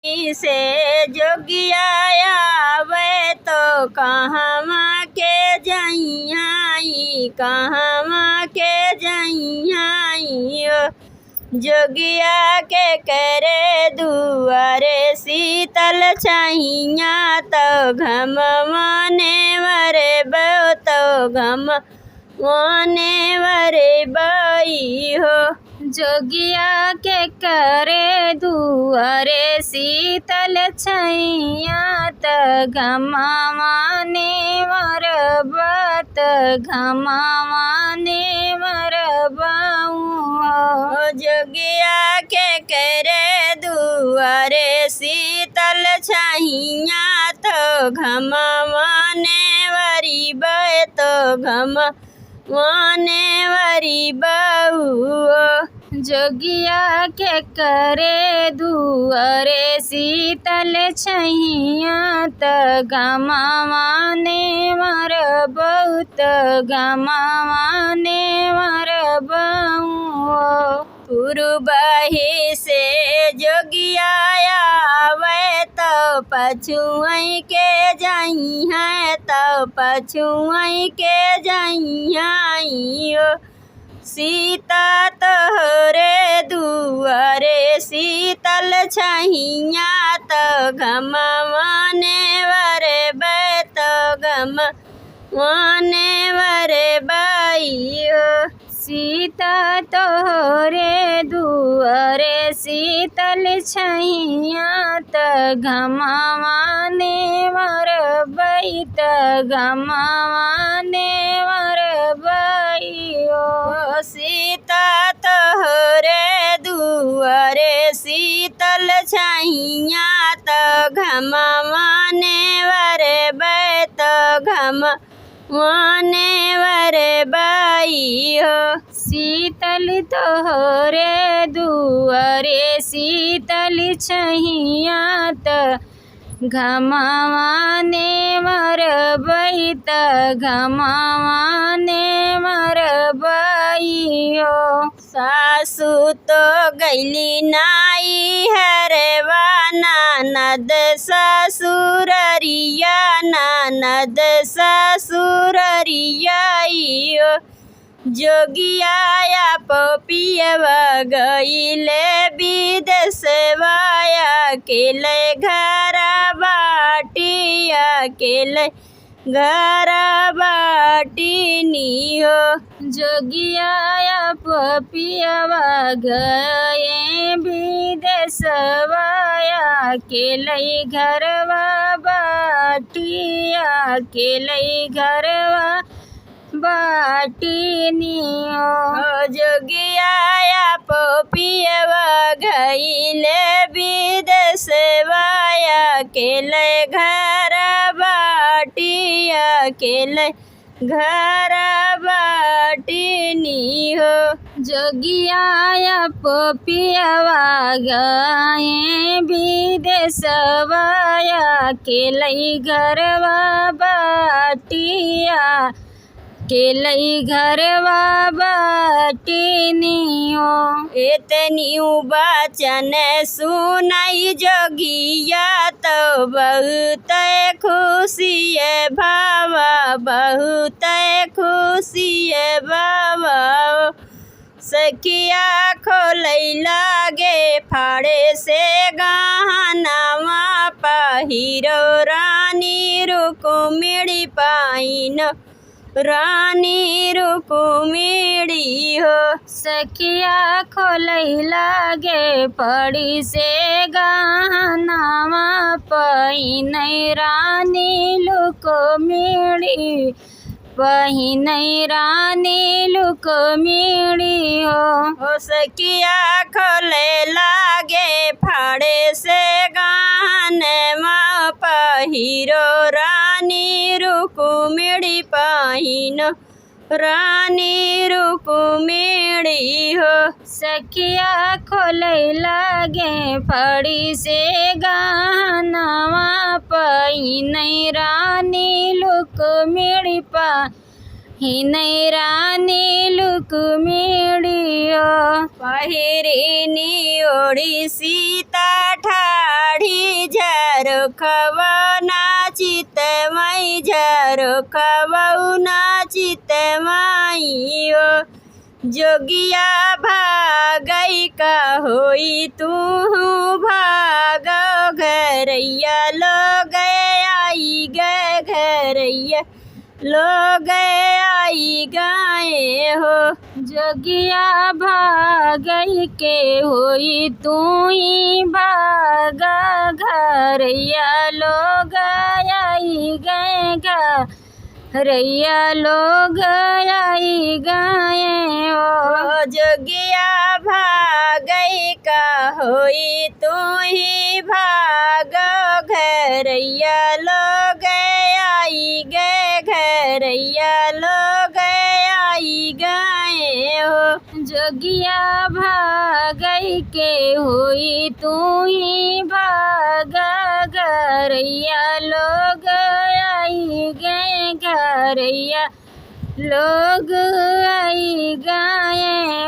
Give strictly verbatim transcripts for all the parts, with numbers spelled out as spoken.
से जोगिया आवे तो कहवा के जइहाँ, कहवा के जइहाँ ओ। जोगिया के करे दुआरे शीतल छहिया, तो घमवा नेवरे बो, तो घमवा नेवरे बई हो। जोगिया के करे दुआरे शीतल छहिया, त घमवा नेवरे बो, त घमवा नेवरे बऊ हो। जोगिया के करे दुआरे शीतल छहिया, तो घमवा नेवरी बे, तो घमवा नेवरी बऊ हो। जोगिया के करे दुआरे शीतल छहिया, त घमवा नेवरे बो, त घमवा नेवरे बऊ हो। पूर्वही से जोगिया आवे, तो पछुआई के जइहाँ, तो पछुआई के जइहाँ ओ। सीता तोहरे दुआरे शीतल छहिया, तो घमवा नेवरे बे, तो घमवा नेवरे बई हो। सीता तोहरे दुआरे शीतल छहिया, त घमवा नेवरे बई, त घमवा नेवरे बई हो। सीता तोहरे दुआरे शीतल छहिया, त घमवा नेवरे बे, त घमवा नेवरे बई हो। शीतल तोहरे दुआरे शीतल छहिया, त घमवा नेवरे बई, त घमवा नेवरे बई हो। सासु तो गइली नइहरवा, ननद ससुररिया, ननद ससुररिया ई ओ। जोगिया या पपियवा गइले बिदेसवा, अकेले घर बाटी, अकेले घर बाटी नी हो। जोगिया या पपियवा गए बिदेसवा, अकेले घरवा बाटी, अकेले घरवा बाटी नी हो। ओ जोगिया या पपियवा गइले बिदेसवा, अकेले घर बाटी, अकेले घर बाटी नी हो। जोगिया या पपियवा गए बिदेसवा, अकेले घरवा बाटी, अकेले घरवा बाटी नी हो। एतनी बचन सुनई जोगिया, तो बहुत खुशी भवा, बहुत खुशी भवा। सखिया खोलई लागे फाड़े से गहनवा, पहिरो रानी रुक्मिणी पहिनो रानी रुक्मिणी हो। सखिया खोलई लागे फाड़े से गहनवा, पहिनै रानी रुक्मिणी, पहिनै रानी रुक्मिणी हो। ओ सखिया खोले लागे फाड़े से गहनवा, पहिरो रानी रुक्मिणी पहिनो रानी रुक्मिणी हो। सखिया खोले लागे फाड़े से गहनवा, पहिनै रानी रुक्मिणी पा हिनै रानी लुकुमिडियो। पहिरिनी ओढी सीता ठाढी झरोखवौ ना चितवै, झरोखवौ ना चितवै ओ। जोगिया भागै का होई तूहूँ भागौ, घरैया लोग आइगै, घरैया लोग आइगै हो। जोगिया भागै के होई तूहीं भागौ, घरैया लोग आइगै, घरैया लोग आइगै हो। ओ जोगिया भागै का होई तूहीं भागौ, घरैया लोग आइगै, घरैया लोग आइगै हो। जोगिया भागै के होई तूहीं भागौ, घरैया लोग आइगै, घरैया लोग आइगै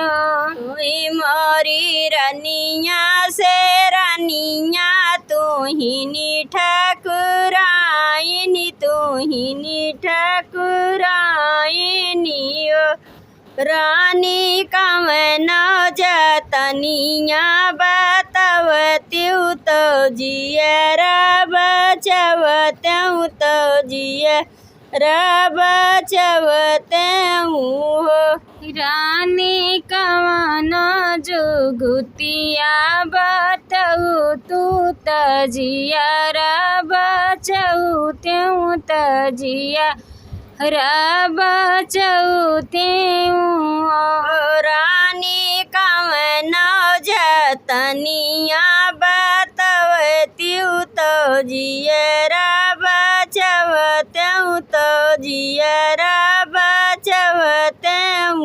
हो। तूहीं मोरी रनिया से रनिया, तूहीं नी ठकुराइन, तूहीं नी ठकुराइन ओ। रानी कवनो जतनिया बतवतिउ तो जियरा बचवतिउ तो जियरा बचवतिउ हो। रानी कवनो जुगुतिया बतवतु त जियरा बचवतिउ त जियरा बचवतिउ। ओ रानी कवनो जतनिया बतवतिउ तो जियरा बचवतिउ तो जियरा बचवतिउ ओ।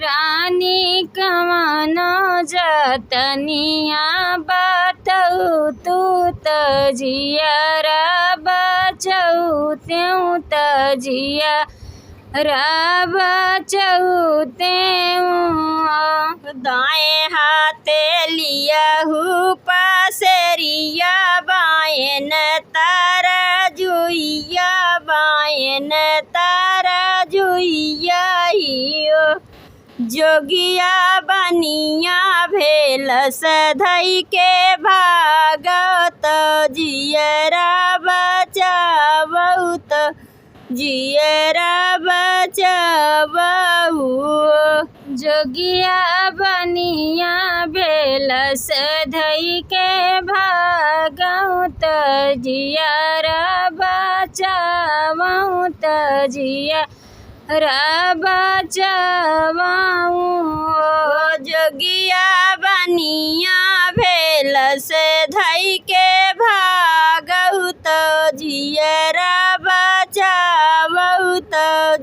रानी कवनो जतनिया बतवतु त जियरा बचवतिउ त जियरा बचवतिउ। दाएँ हाथे लियहु पसेरिया, बाएँ तरजुइया, बाएँ तरजुइया हियो। जोगिया बनिया भेलस धइके भागौ त जियरा बचावौ त जियरा बचावौ। जोगिया बनिया भेलस धइके भागौ त जियरा बचावौ त जियरा बचावौ। ओ जोगिया बनिया भेलस धइके भागौ त जियरा बचावौ त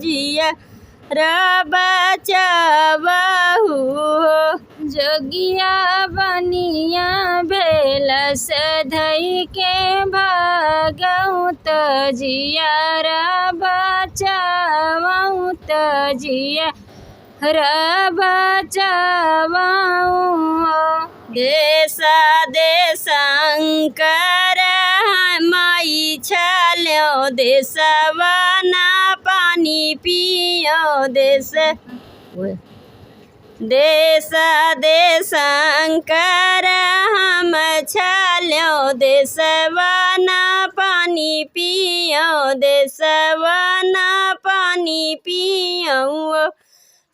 जियरा बचावौ। जोगिया बनिया भेलस धइके भागौ त जियरा बचावौ त जियरा बचावौ। देसा देशंकर हम इछाल्यौ, देसवा ना पानी पियौ, देस देसा देशंकर हम छाल्यौ, देसवा ना पानी पियौ, देसवा ना पानी पियौ।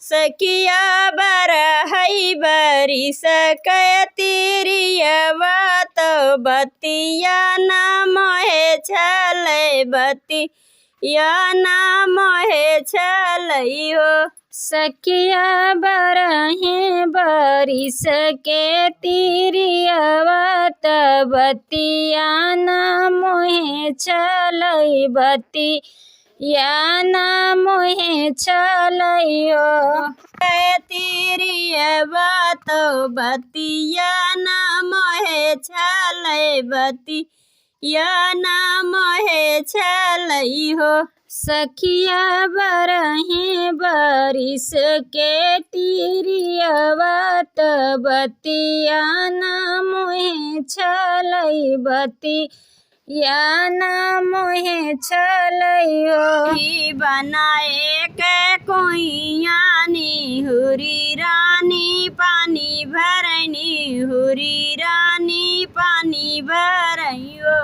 सखिया बरहै बरिस कै तिरियवा, तो बतिया ना मोहे छालै बतिया या ना मोहे छालै हो। सखिया बरहै बरिस कै तिरियवा, त बतिया ना मोहे छालै बतिया ना मोहे छालै हो। कै तिरियवा तो बतिया ना मोहे छालै बतिया या ना मोहे छालै हो। सखिया बरहे बरिस के तिरियवा त बतिया ना मोहे छलई बतिया ना मोहे छलई हो। ही बनाए के कुइया निहुरी रानी पानी भरई निहुरी रानी पानी भरई हो।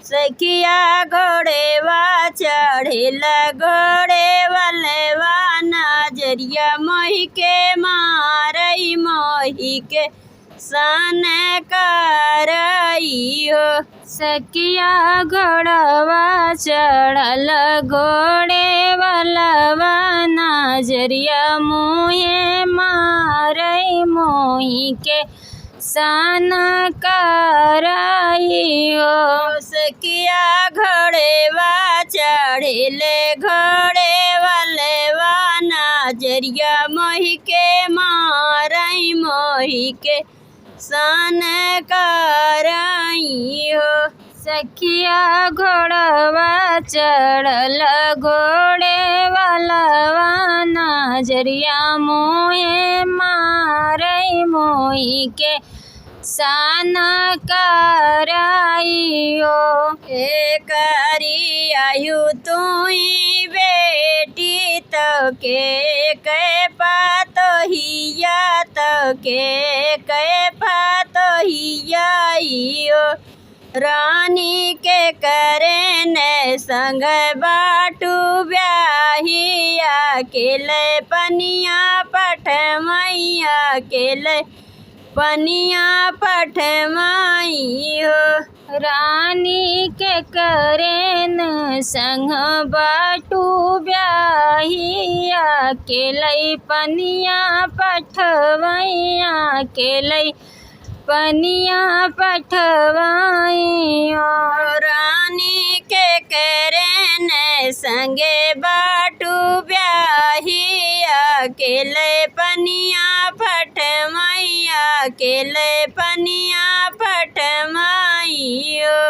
सखिया घोड़ेवा चढ़ेल घोड़े वलवा नजरिया मोहि के मारई मोहि के सन करई हो। सखिया घोड़वा चढ़ल घोड़े वलवा नजरिया मोहे मारई मोहि के सन करई हो। सखिया घोड़ेवा चढ़ेले घोड़े वलवा नजरिया मोहि के मारई मोहि के सन करई हो। सखिया घोड़वा चढ़ल घोड़े वलवा नजरिया मोहे मारई मोहि के सन करई हो। एकरी आयु तुई बेटी तो के के पातोहिया तो के के पातोहिया इयो। रानी के करेन संग बाटू ब्याही अकेले पनिया पठमई अकेले पनिया पठमई हो। रानी के करेन संग बाटू ब्याही अकेले पनिया पठवई अकेले पनिया पठवई हो। रानी के करेन संगे बाटू ब्याही अकेले पनिया पठवई अकेले पनिया पठवई हो।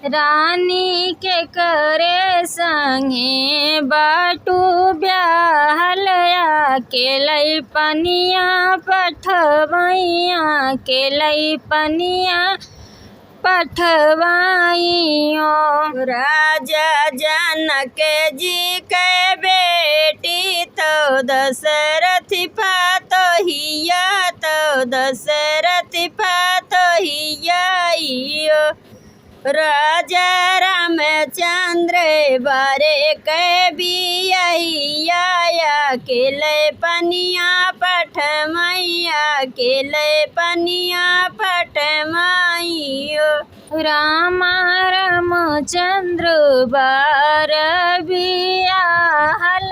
रानी के करे संगे बाटू ब्याहल अकेले पनिया पठवई अकेले पनिया पठवई हो। राजा जनक जी के बेटी तो दशरथ पातोहिया तो दशरथ पातोहिया इयो। राजा रामचंद्र बारे के बियहिया अकेले पनिया पठमई अकेले पनिया पठमई हो। रामा रामचंद्र बार बियाहल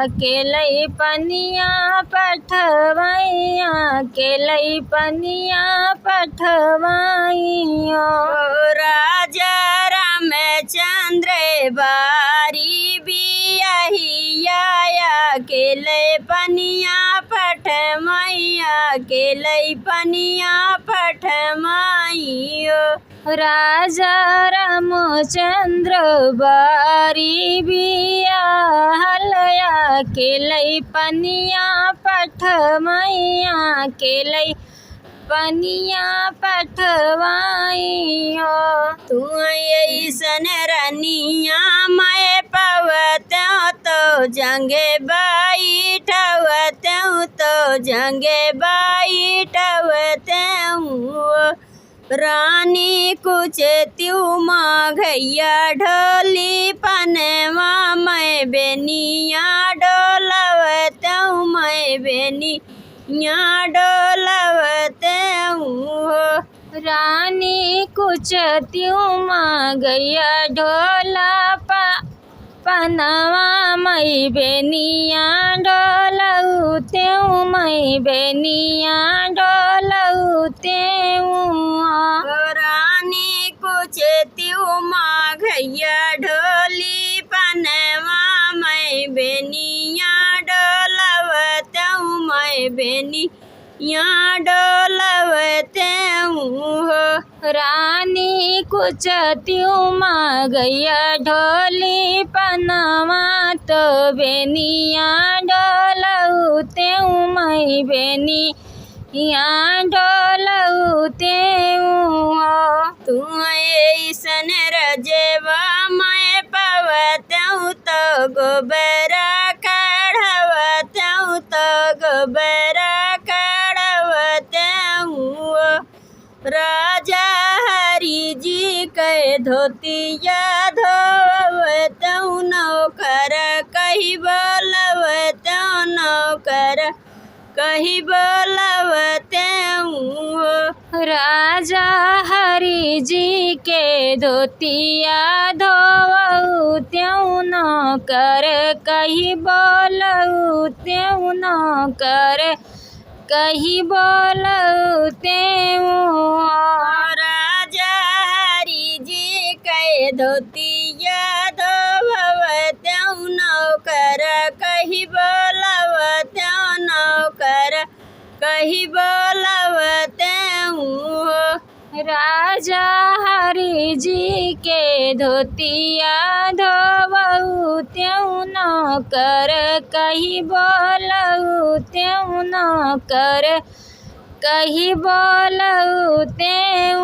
अकेले पनिया पठवई अकेले पनिया पठवई हो। राजा रामचंद्र बारी बियहिया अकेले पनिया पठमई अकेले पनिया पठमई हो। राजा रामचंद्र बारी बियाहल अकेले पनिया पठवई अकेले पनिया पठवई हो। तू अइसन रनिया मैं पवतेउ तो जंगे बैठवतेउ तो जंगे बैठवतेउ। रानी कुछ तिउ माघैया ढोली पनवा मैं बेनिया डोलवतेउ मैं बेनिया डोलवतेउ हो। रानी कुछ तिउ माघैया ढोला प पनवा मैं बेनिया डोलउतेउ मैं बेनिया डोलउतेउ। रानी कुछ तिउ माघैया ढोली पनवा मैं बेनिया डोलवतेउ मैं बेनी या डोलवतेउ हो। रानी कुचतिउ मा गइया ढोली पनवा तो बेनिया डोलउतेउ मई बेनी या डोलउतेउ हो। तू अइसन रजवा मय पवतेउ तो गोबरा काढ़वतेउ तो गोबरा काढ़वतेउ हो। राजा हरि जी के धोतिया धोवतेउ नौकर कहि बोलवतेउ नौकर कहि बोलवतेउ हो। राजा हरि जी के धोतिया धोवतेउ नौकर कहि बोलवतेउ नौकर कहि बोलवतेउ हो। राजा हरि जी के धोतिया धोवतेउ नौकर कहि बोलवतेउ नौकर कहि बोलवतेउ हो। राजा हरि जी के धोतिया धोवतेउ नौकर कहि बोलवतेउ नौकर कहि बोलवतेउ हो।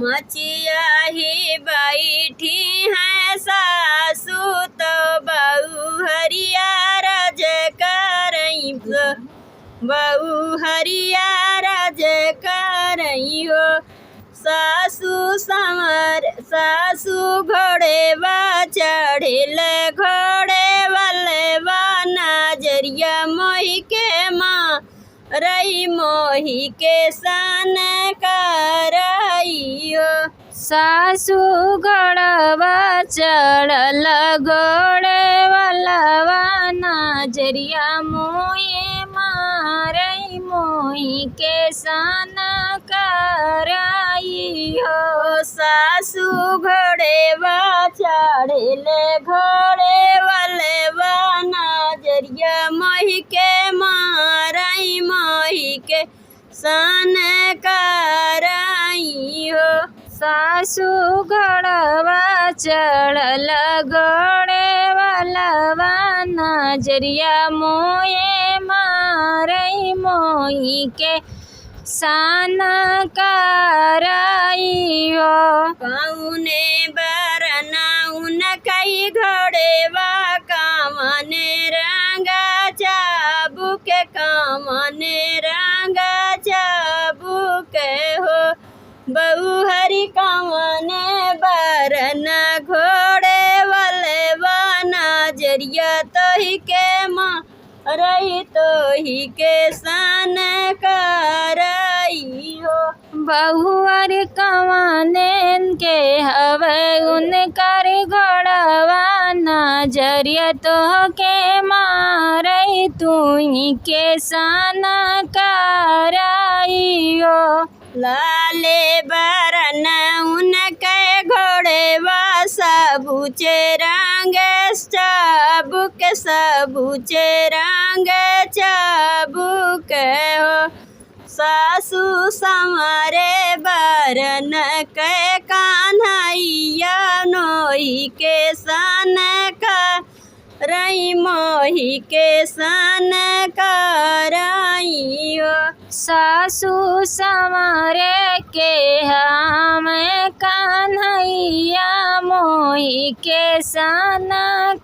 मचिया ही बैठी हैं सासु तो बहु हरिया रज करई। बहु हरिया रज करई हो। सासु संवर सासु घोड़ेवा चढ़िल घोड़ेवलवा नजरिया मोहि के मारई मोहि के सन करई हो। सासु घोड़वा चढ़ल घोड़ेवलवा नजरिया मोहे मारई मोहि के सन करई हो। सासु घोड़ेवा चढ़िल घोड़ेवलवा नजरिया मोहि के मारई मोहि के सन करई हो। सासु घोड़वा चढ़ल घोड़ेवलवा नजरिया मोहे मारई मोहि के सन करई हो। कउने बरन उनकइ घोड़ेवा कवने रंग चाबुक, कवने रंग चाबुक हो। बहु हरि कवने बरन घोड़ेवलवा नजरिया तोहि के मारई तोहि के सन करई हो। बहु हरि कवने के हवे उनकर घोड़वा नजरिया तोहके मारई तोहि के सन करई हो। लाले बरन उनके घोड़ेवा सबुचे रंग चाबुक, सबुचे रंग चाबुक हो। सासु संवरे बरन के कन्हैया नोहि के सन करई मोहि के सन करई हो। सासु संवरे के हवे कन्हैया मोहि के सन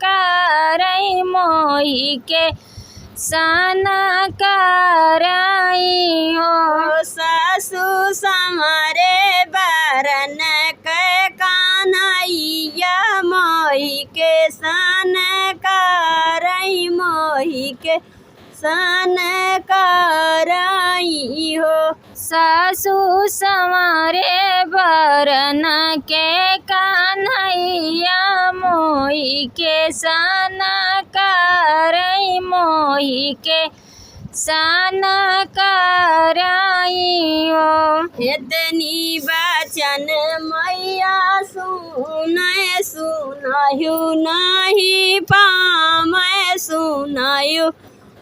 करई मोहि के सन करई हो। सासु संवरे बरन के कन्हैया मोहि के सन करई मोहि के सन करई हो। सासु संवरे बरन के कन्हैया मोहि के सन करई मोहि के सन करई हो। एतनी बचन मैया सुनय सुनहु नाहीं पावय सुनहु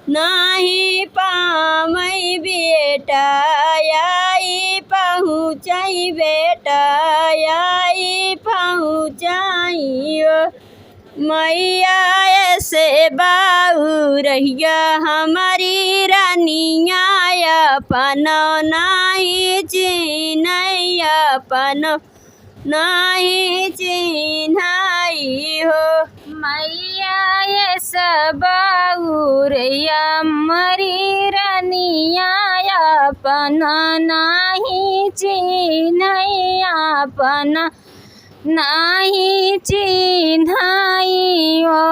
नाही पावै बेटा, आई पहुँचै बेटा, आई पहुँचै हो। मैया ऐसे बाऊ रहिया हमरी रनिया, अपन नाही चिन्है, अपन नाही चिन्है हो। मैया ऐसे बाऊ रहिया हमरी रनिया, अपन नाही चिन्है, अपन नाही चिन्है हो।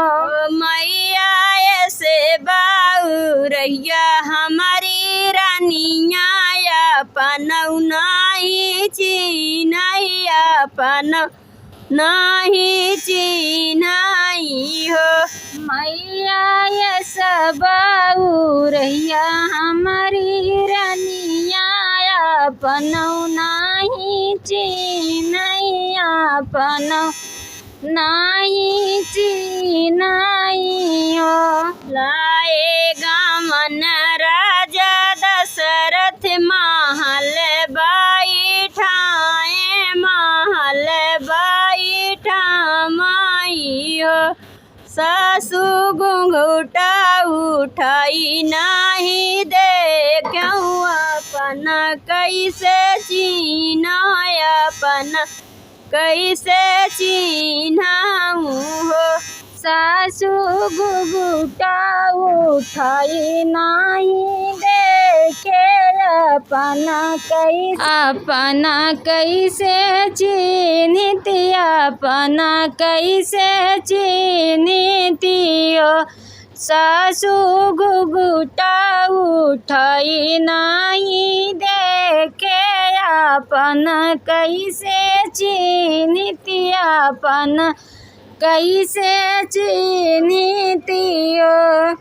मैया ऐसे बाऊ रहिया हमरी रनिया, अपन नाही चिन्है, अपन नाही चिन्है हो। मैया ऐसे बाऊ रहिया हमरी रनिया, अपन नाही चिन्है, अपन नाही चिन्है हो। लाए गवन राजा दशरथ महल बैठाए, महल बैठाए हो। सासु घुंघटा उठाई नाही देख्यौ, अपन कैसे चिन्है, अपन कैसे चिन्हौ हो। सासु घुंघटा उठाई नाही देखे, अपन कैसे, अपन कैसे चिन्हित, अपन कैसे चिन्हित हो। सासु घुंघटा उठाई नाही देखे, अपन कैसे चिन्हित, अपन कैसे चिन्हित हो।